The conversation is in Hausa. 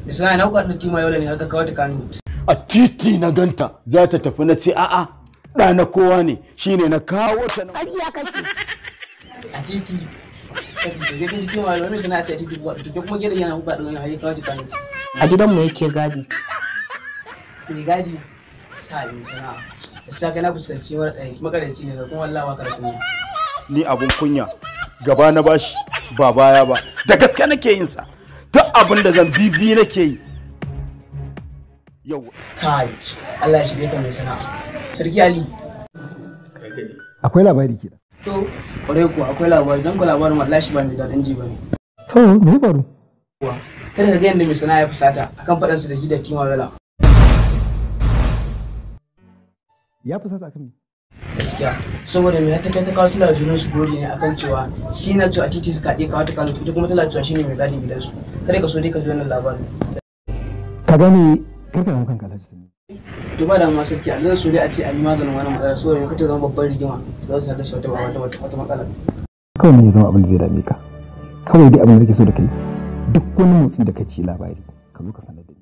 Mai sana'a na kuka ɗin Tima Yola ne har ka kawo ta Kano. A titi na ganta za ta tafi, na ce a'a, ɗa na kowa ne, shine na kawo ta nan. Ƙarya kake. A titi. Da ke Tima Yola mai sana'a ce a titi kuka to ke kuma gidan yana kuka ɗin har ya kawo ta Kano. A gidanmu yake gadi. Mai gadi. Ta mai sana'a. Gaskiya kai na fuskanci mara ɗaya makaraci ne da kuma wallahi ba ka da kunya. Ni abun kunya gaba na bashi ba baya ba, da gaske nake yin sa, duk abin da zan bibi nake yi yau. Kai, Allah ya shirye ka mai sana'a. Sarki Ali. Akwai labari kenan. To, kwarai kuwa akwai labari, don ku labarin wallahi shi ba mai daɗin ji ba ne. To, me ya faru? Kada ka ga yadda mai sana'a ya fusata akan faɗansa da shi da Tima Yola. Ya fusata akan me? Gaskiya saboda mai ta kai ta kawo suna junan su gori ne akan cewa shi na cewa a titi suka haɗe kawo ta Kano, ita kuma tana cewa shine mai gadin gidansu. Kada ka so dai ka ji wannan labarin. Ka gane, kar ka damu kanka, Alhaji Tanimu. To ba da ma sarki Allah, so dai a ce an yi maganin wannan matsala saboda mai ta zama babbar rigima za su haddasa wata matsala. Kawai ne ya zama abin da zai dame ka. Kawai dai abin da nake so da kai, duk wani motsi da kaci labari ka zo ka sanar da ni.